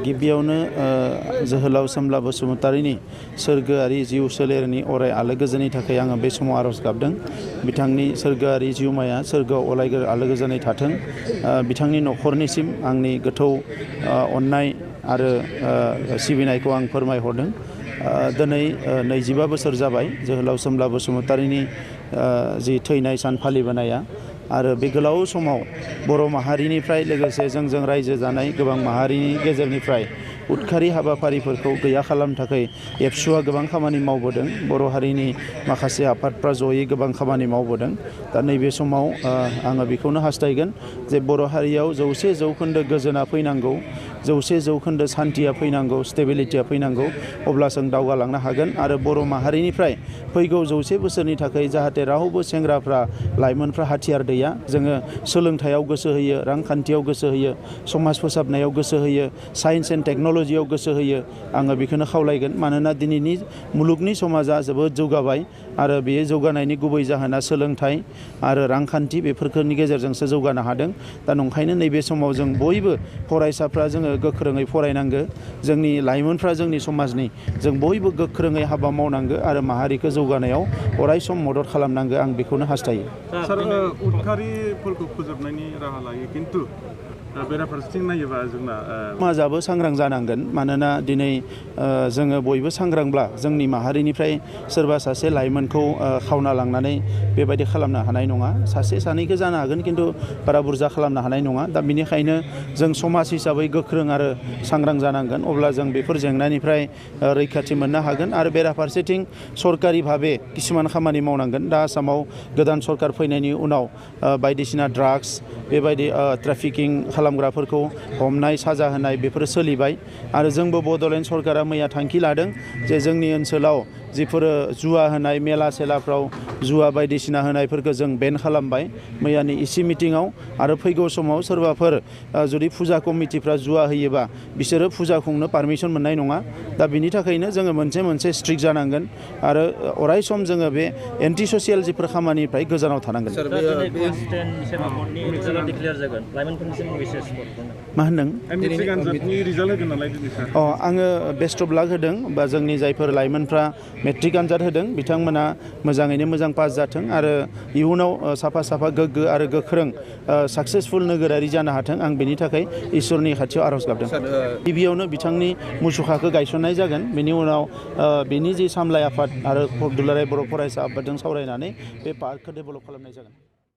गिबियावनो जोहोलाव सोमब्ला बसुमतारीनि सोरगोआरि जिउ सोलेरनि अराय आलो गोजोननि थाखाय आङो बे समाव आरज गाबदों। बिथांनि सोरगोआरि जिउमाया सोरगोआव अराय आलो गोजोनै थाथों। बिथांनि न'खरनिसिम आंनि गोथौ अननाय आरो सिबिनायखौ आं फोरमायहरदों। दिनै 25 बोसोर जाबाय जोहोलाव सोमब्ला बसुमतारीनि जि थैनाय सान फालिबोनाया, आरो बे गोलाव समाव बर' माहारिनिफ्राय लोगोसे जोंजों रायजो जानाय गोबां माहारिनि गेजेरनिफ्राय उदखारि हाबाफारिफोरखौ गैया खालामनो थाखाय एबसुआ गोबां खामानि मावबोदों। बर' हारिनि माखासे आफादफ्रा जयै गोबां खामानि मावबोदों। दा नैबे समाव आङो बेखौनो हास्थायगोन जे बर' हारियाव 100% गोजोना फैनांगौ, 100% सान्थिया फैनांगौ, स्टेबिलिटिया फैनांगौ, अब्ला जों दावगालांनो हागोन। आरो बर' माहारिनिफ्राय फैगौ 100 बोसोरनि थाखाय जाहाथे रावबो सेंग्राफ्रा लाइमोनफ्रा हाथियार दैया, जोङो सोलोंथायाव गोसो होयो, रांखान्थियाव गोसो होयो, समाज फोसाबनायाव गोसो होयो, साइन्स एन्ड टेक्न'लजियाव गोसो होयो। आङो बेखौनो खावलायगोन, मानोना दिनैनि मुलुगनि समाजा जोबोद जौगाबाय आरो बे जौगानायनि गुबै जाहोना सोलोंथाइ आरो रांखान्थि, बेफोरनि गेजेरजोंसो जौगानो हादों। दा नंखायनो नैबे समाव जों बयबो फरायसाफ्रा जोङो गोख्रोङै फरायनांगो, जोंनि लाइमोनफ्रा जोंनि समाजनि जों बयबो गोख्रोङै हाबा मावनांगो आरो माहारिखौ जौगानायाव अराय सम मदद खालामनांगो। आं बेखौनो हास्थायो। सार, उदखारिफोरखौ फोजोबनायनि राहा लायो, खिन्थु बेराफारसेथिं नायोबा जोंना समाजाबो सांग्रां जानांगोन। मानोना दिनै जोङो बयबो सांग्रांब्ला जोंनि माहारिनिफ्राय सोरबा सासे लाइमोनखौ खावना लांनानै बेबायदि खालामनो हानाय नङा। सासे सानैखौ जानो हागोन, खिन्थु बारा बुरजा खालामनो हानाय नङा। दा बेनिखायनो जों समाज हिसाबै गोख्रों आरो सांग्रां जानांगोन, अब्ला जों बेफोर जेंनानिफ्राय रैखाथि मोननो हागोन। आरो बेराफारसेथिं सरकारि भाबे किसुमान खामानि मावनांगोन। दा आसामाव गोदान सरकार फैनायनि उनाव बायदिसिना ड्राग्स, बेबायदि ट्राफिकिं खालामग्राफोरखौ हमनाय, साजा होनाय, बेफोरो सोलिबाय। आरो जोंबो बड'लेण्ड सरकारा मैया थांखि लादों जे जोंनि ओनसोलाव जिफोरो जुवा होनाय, मेला सेलाफ्राव जुवा बायदिसिना होनायफोरखौ जों बेन खालामबाय मैयानि इसि मिटिङाव। आरो फैगौ समाव सोरबाफोर जुदि फुजा कमिटिफ्रा जुवा होयोबा बिसोरो फुजा खुंनो पारमिसन मोननाय नङा। दा बिनि थाखायनो जोङो मोनसे स्ट्रिक्ट जानांगोन आरो अराय सम जोङो बे एन्टि ससियेल जिफोर खामानिनिफ्राय गोजानाव थानांगोन। मा होनदों? आङो बेस्ट अफ लाक होदों, बा जोंनि जायफोर लाइमोनफ्रा मेट्रिक आनजाद होदों बिथांमोना मोजाङैनो मोजां पास जाथों आरो इयुनाव साफा गोग्गो आरो गोख्रों साक्सेसफुल नोगोरारि जानो हाथों। आं बेनि थाखाय इसोरनि खाथियाव आरज गाबदों। गिबियावनो बिथांनि मुसुखाखौ गायसननाय जागोन। बेनि उनाव बिनि जि सामलाय आफाद आरो दुलाराय बर' फरायसा आफादजों सावरायनानै बे पार्कखौ डेभेलप खालामनाय जागोन।